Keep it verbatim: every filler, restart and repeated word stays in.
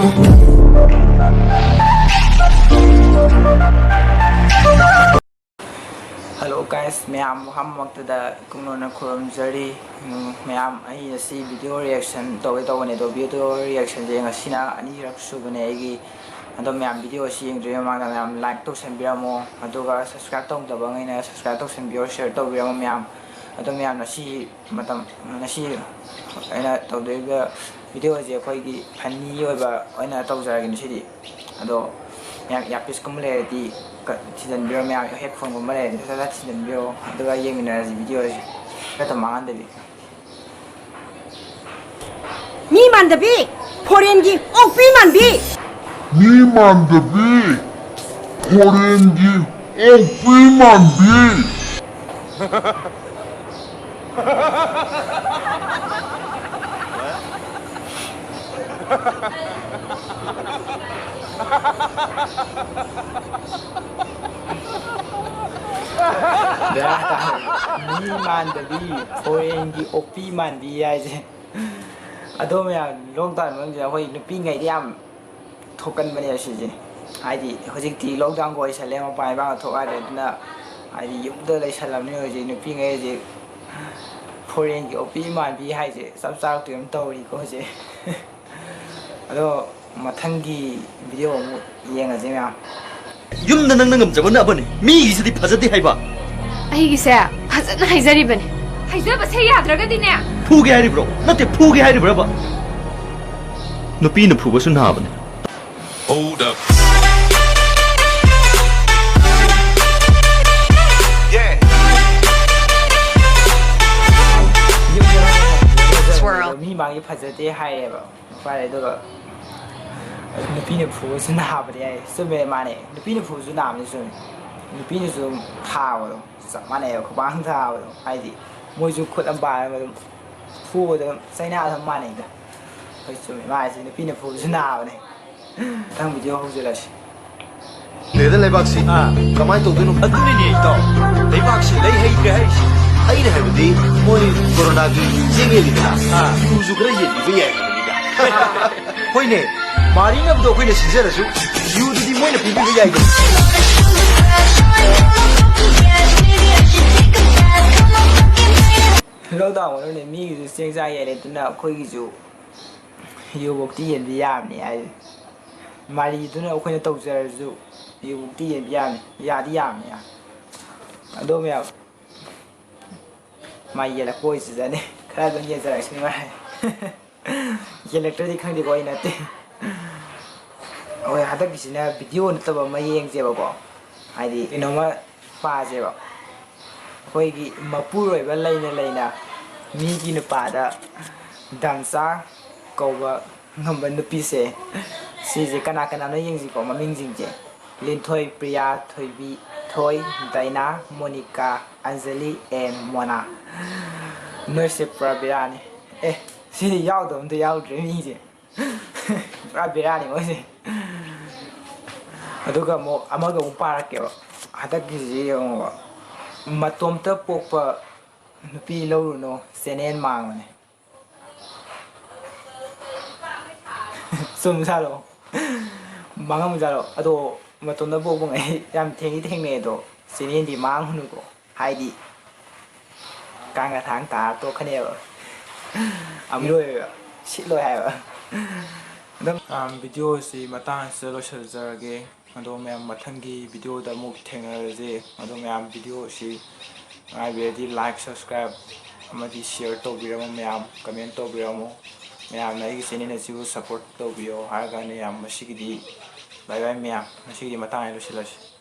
Hello guys, ꯃꯌꯥꯝ ꯑꯍꯥꯟꯕꯃꯛꯇꯗ ꯏꯀꯨꯡꯂꯣꯟꯅ ꯈꯨꯔꯨꯝꯖꯔꯤ꯫ ꯎꯝ, ꯃꯌꯥꯝ, ꯑꯩ ꯉꯁꯤ video reaction ꯇꯧꯒꯦ ꯇꯧꯕꯅꯦ, ꯑꯗꯣ video reactionꯁꯦ ꯉꯁꯤꯅ ꯑꯅꯤꯔꯛ ꯁꯨꯕꯅꯦ ꯑꯩꯒꯤ꯫ ꯑꯗꯣ ꯃꯌꯥꯝ, video ꯑꯁꯤ ꯌꯦꯡꯗ꯭ꯔꯤꯉꯩ ꯃꯃꯥꯡꯗ ꯃꯌꯥꯝ like ꯇꯧꯁꯟꯕꯤꯔꯝꯃꯣ, ꯑꯗꯨꯒ subscribe ꯇꯧꯗꯕꯉꯩꯅ subscribe ꯇꯧꯁꯟꯕꯤꯌꯣ, share ꯇꯧꯕꯤꯔꯝꯃꯣ ꯃꯌꯥꯝ꯫ ꯑꯗꯣ ꯃꯌꯥꯝ, ꯉꯁꯤ ꯃꯇꯝ, ꯉꯁꯤ ꯑꯩꯅ ꯇꯧꯗꯣꯔꯤꯕ videoꯁꯦ ꯑꯩꯈꯣꯏꯒꯤ funny ꯑꯣꯏꯕ ꯑꯣꯏꯅ ꯇꯧꯖꯔꯒꯦ ꯉꯁꯤꯗꯤ꯫ ꯑꯗꯣ ꯃꯌꯥꯝ earpieceꯀꯨꯝꯕ ꯂꯩꯔꯗꯤ ꯀ-, ꯊꯤꯟꯖꯤꯟꯕꯤꯔꯣ, ꯃꯌꯥꯝ headphoneꯒꯨꯝꯕ ꯂꯩꯔꯗꯤ ꯁꯠ ꯁꯠ ꯊꯤꯟꯖꯤꯟꯕꯤꯔꯣ, ꯑꯗꯨꯒ ꯌꯦꯡꯃꯤꯟꯅꯔꯁꯤ videoꯁꯦ꯫ ꯃꯇꯝ ꯃꯥꯡꯍꯟꯗꯕꯤ꯫ ꯃꯤ ꯃꯥꯟꯗꯕꯤ, foreignꯒꯤ ꯑꯣꯛꯄꯤ ꯃꯥꯟꯕꯤ꯫ ꯃꯤ ꯃꯥꯟꯗꯕꯤ, foreignꯒꯤ ꯑꯣꯛꯄꯤ ꯃꯥꯟꯕꯤ꯫ ꯕꯦꯔꯥ ꯇꯥꯔꯦ꯫ ꯃꯤ ꯃꯥꯟꯗꯕꯤ, foreignꯒꯤ ꯑꯣꯛꯄꯤ ꯃꯥꯟꯕꯤ ꯍꯥꯏꯁꯦ꯫ ꯑꯗꯣ ꯃꯌꯥꯝ, ꯂꯣꯛꯗꯥꯎꯟ ꯃꯅꯨꯡꯁꯤꯗ ꯑꯩꯈꯣꯏ ꯅꯨꯄꯤꯉꯩꯗꯤ ꯌꯥꯝ ꯊꯣꯛꯀꯟꯕꯅꯦ ꯁꯤꯁꯦ꯫ ꯍꯥꯏꯗꯤ ꯍꯧꯖꯤꯛꯇꯤ ꯂꯣꯛꯗꯥꯎꯟꯒ ꯑꯣꯏꯁꯜꯂꯦ, ꯃꯄꯥꯟ ꯏꯄꯥꯟꯒ ꯊꯣꯛ ꯌꯥꯗ꯭ꯔꯦ꯫ ꯑꯗꯨꯅ ꯍꯥꯏꯗꯤ ꯌꯨꯝꯗ ꯂꯩꯁꯜꯂꯕꯅꯤ ꯍꯧꯖꯤꯛ ꯅꯨꯄꯤꯉꯩ ꯍꯧꯖꯤꯛ꯫ Foreignꯒꯤ ꯑꯣꯄꯤ ꯏꯃꯥꯟꯕꯤ ꯍꯥꯏꯁꯦ ꯆꯞ ꯆꯥꯕ ꯑꯗꯨꯝ ꯇꯧꯔꯤꯀꯣ ꯍꯧꯖꯤꯛ꯫ ꯑꯗꯣ ꯃꯊꯪꯒꯤ video ꯑꯃꯨꯛ ꯌꯦꯡꯉꯁꯦ ꯃꯌꯥꯝ꯫ ꯌꯨꯝꯗ ꯅꯪꯅ ꯉꯝꯖꯕꯅ ꯑꯃꯅꯤ, ꯃꯤꯒꯤꯁꯤꯗꯤ ꯐꯖꯗꯦ ꯍꯥꯏꯕ꯫ ꯑꯩꯒꯤꯁꯦ ꯐꯖꯅ ꯍꯥꯏꯖꯔꯤꯕꯅꯤ꯫ ꯍꯥꯏꯖꯕꯁꯦ ꯌꯥꯗ꯭ꯔꯒꯗꯤꯅꯦ꯫ ꯐꯨꯒꯦ ꯍꯥꯏꯔꯤꯕ꯭ꯔꯣ? ꯅꯠꯇꯦ, ꯐꯨꯒꯦ ꯍꯥꯏꯔꯤꯕ꯭ꯔꯕ? ꯅꯨꯄꯤꯅ ꯐꯨꯕꯁꯨ ꯅꯥꯕꯅꯤ꯫ Hold up. Yeah. ꯃꯤ ꯃꯥꯒꯤ ꯐꯖꯗꯦ ꯍꯥꯏꯌꯦꯕ꯫ ꯐꯔꯦ, ꯑꯗꯨꯒ ꯅꯨꯄꯤꯅ ꯐꯨꯕꯁꯨ ꯅꯥꯕꯅꯤ ꯍꯥꯏ꯫ ꯆꯨꯝꯃꯦ, ꯃꯥꯅꯦ꯫ ꯅꯨꯄꯤꯅ ꯐꯨꯕꯁꯨ ꯅꯥꯕꯅꯤ, ꯆꯨꯝꯃꯦ꯫ ꯅꯨꯄꯤꯅꯁꯨ ꯑꯗꯨꯝ ꯊꯥꯕꯗꯣ ꯆꯞ ꯃꯥꯟꯅꯩꯕ, ꯈꯨꯕꯥꯡ ꯊꯥꯕꯗꯣ꯫ ꯍꯥꯏꯗꯤ ꯃꯣꯏꯁꯨ ꯈꯨꯠ ꯑꯃ ꯄꯥꯏꯔꯒ ꯑꯗꯨꯝ ꯐꯨꯕꯗꯣ ꯑꯗꯨꯝ ꯆꯩꯅꯥ ꯑꯗꯨꯝ ꯃꯥꯟꯅꯩꯗ꯫ ꯍꯣꯏ, ꯆꯨꯝꯃꯦ, ꯃꯥ ꯍꯥꯏꯁꯦ ꯅꯨꯄꯤꯅ ꯐꯨꯕꯁꯨ ꯅꯥꯕꯅꯦ꯫ ꯃꯊꯪ video ꯍꯧꯖꯔꯁꯤ꯫ ꯂꯩꯗ ꯂꯩꯕꯥꯛꯁꯤ, ꯑꯥ, ꯀꯃꯥꯏꯅ ꯇꯧꯗꯣꯏꯅꯣ? ꯑꯗꯨꯅꯤꯅꯦ ꯏꯇꯥꯎ, ꯂꯩꯕꯥꯛꯁꯤ ꯂꯩ ꯍꯩꯇ꯭ꯔꯦ ꯍꯥꯏꯁꯤ꯫ ꯑꯩꯅ ꯍꯥꯏꯕꯗꯤ ꯃꯣꯏ ꯀꯣꯔꯣꯅꯥꯒꯤ ꯆꯦꯡ ꯌꯦꯜꯂꯤꯗꯅ, ꯑꯥ, ꯌꯨꯁꯨ ꯈꯔ ꯌꯦꯟꯕꯤꯕ ꯌꯥꯏ ꯍꯥꯏꯕꯅꯤꯗ꯫ ꯍꯣꯏꯅꯦ, ꯃꯥꯔꯤꯅꯕꯗꯣ ꯑꯩꯈꯣꯏꯅ ꯁꯤꯟꯖꯔꯁꯨ, ꯌꯨꯗꯨꯗꯤ ꯃꯣꯏꯅ ꯄꯤꯕꯤꯕ ꯌꯥꯏꯗꯅ꯫ Lockdown ꯃꯅꯨꯡꯗ ꯃꯤꯒꯤꯁꯨ ꯆꯦꯡ ꯆꯥ ꯌꯥꯏ ꯂꯩꯇꯅ ꯑꯩꯈꯣꯏꯒꯤꯁꯨ ꯌꯨꯕꯣꯛꯇꯤ ꯌꯦꯟꯕ ꯌꯥꯕꯅꯤ ꯍꯥꯏ꯫ ꯃꯥꯔꯤꯗꯨꯅ ꯑꯩꯈꯣꯏꯅ ꯇꯧꯖꯔꯁꯨ ꯌꯨꯕꯣꯛꯇꯤ ꯌꯦꯟꯕ ꯌꯥꯕꯅꯤ, ꯌꯥꯗꯤ ꯌꯥꯕꯅꯤ꯫ ꯑꯗꯣ ꯃꯌꯥꯝ ꯃꯥ ꯌꯦꯜꯂꯛꯄ ꯑꯣꯏꯖꯖꯅꯤ꯫ ꯈꯔ ꯑꯗꯨꯝ ꯌꯦꯟꯖꯔꯛꯁꯅꯤ ꯃꯥ꯫ ꯌꯦꯜꯂꯛꯇ꯭ꯔꯗꯤ ꯈꯪꯗꯦꯀꯣ, ꯑꯩ ꯅꯠꯇꯦ꯫ ꯑꯩꯈꯣꯏ ꯍꯟꯗꯛꯀꯤꯁꯤꯅ video ꯅꯠꯇꯕ ꯑꯃ ꯌꯦꯡꯁꯦꯕꯀꯣ, ꯍꯥꯏꯗꯤ ꯀꯩꯅꯣꯝꯃ ꯄꯥꯁꯦꯕ꯫ ꯑꯩꯈꯣꯏꯒꯤ ꯃꯄꯨꯔꯣꯏꯕ ꯂꯩꯅ ꯂꯩꯅ ꯃꯤꯒꯤ ꯅꯨꯄꯥꯗ ꯗꯝꯆꯥ ꯀꯧꯕ ꯉꯝꯕ ꯅꯨꯄꯤꯁꯦ, ꯁꯤꯁꯦ ꯀꯅꯥ ꯀꯅꯥꯅꯣ ꯌꯦꯡꯁꯤꯀꯣ ꯃꯃꯤꯡꯁꯤꯡꯁꯦ꯫ ꯂꯤꯟꯊꯣꯏ, ꯄ꯭ꯔꯤꯌꯥ, ꯊꯣꯏꯕꯤ, ꯊꯣꯏ, ꯗꯥꯏꯅꯥ, ꯃꯣꯅꯤꯀꯥ, ꯑꯟꯖꯂꯤ and ꯃꯣꯅꯥ꯫ ꯅꯣꯏꯁꯦ ꯄꯨꯔꯥ ꯕꯦꯔꯥꯅꯤ꯫ ꯑꯦ, ꯁꯤꯗꯤ ꯌꯥꯎꯗꯕ ꯑꯝꯇ ꯌꯥꯎꯗ꯭ꯔꯦ ꯃꯤꯁꯦ꯫ ꯄꯨꯔꯥ ꯕꯦꯔꯥꯅꯤ ꯃꯣꯏꯁꯦ꯫ ꯑꯗꯨꯒ ꯑꯃꯨꯛ ꯑꯃꯒ ꯑꯃꯨꯛ ꯄꯥꯔꯛꯀꯦꯕ꯫ ꯍꯟꯗꯛꯀꯤꯁꯤ ꯌꯦꯡꯉꯣꯕ꯫ ꯃꯇꯣꯝꯇ ꯄꯣꯛꯄ ꯅꯨꯄꯤ ꯂꯧꯔꯨꯅꯨ, ꯆꯦꯅꯦꯜ ꯃꯥꯡꯕꯅꯦ꯫ ꯆꯨꯝꯖꯥꯠꯂꯣ? ꯃꯥꯡꯉꯝꯖꯥꯠꯂꯣ? ꯑꯗꯣ ꯃꯇꯣꯝꯇ ꯄꯣꯛꯄꯉꯩ ꯌꯥꯝ ꯊꯦꯡꯗꯤ ꯊꯦꯡꯅꯩ, ꯑꯗꯣ ꯆꯦꯅꯦꯜꯗꯤ ꯃꯥꯡꯉꯨꯅꯨꯀꯣ꯫ ꯍꯥꯏꯗꯤ ꯀꯥꯡꯒ ꯊꯥꯡ ꯇꯥꯔ ꯇꯣꯛꯀꯅꯦꯕ꯫ ꯑꯃꯨꯛ ꯂꯣꯏꯕ ꯁꯤꯠꯂꯣꯏ ꯍꯥꯏꯕ꯫ ꯑꯗꯨꯝ video ꯑꯁꯤ ꯃꯇꯥꯡ ꯑꯁꯤꯗ ꯂꯣꯏꯁꯤꯜꯖꯔꯒꯦ꯫ ꯑꯗꯣ ꯃꯌꯥꯝ ꯃꯊꯪꯒꯤ video ꯗ ꯑꯃꯨꯛ ꯊꯦꯡꯅꯔꯁꯦ꯫ ꯑꯗꯣ ꯃꯌꯥꯝ video ꯑꯁꯤ ꯅꯨꯡꯉꯥꯏꯕꯤꯔꯗꯤ like, subscribe ꯑꯃꯗꯤ share ꯇꯧꯕꯤꯔꯝꯃꯨ ꯃꯌꯥꯝ, comment ꯇꯧꯕꯤꯔꯝꯃꯨ꯫ ꯃꯌꯥꯝꯅ ꯑꯩꯒꯤ ꯆꯦꯅꯦꯜ ꯑꯁꯤꯕꯨ support ꯇꯧꯕꯤꯌꯣ ꯍꯥꯏꯔꯒ ꯃꯌꯥꯝ ꯉꯁꯤꯒꯤꯗꯤ bye bye ꯃꯌꯥꯝ, ꯉꯁꯤꯒꯤꯗꯤ ꯃꯇꯥꯡ ꯑꯁꯤꯗ ꯂꯣꯏꯁꯤꯜꯂꯁꯤ꯫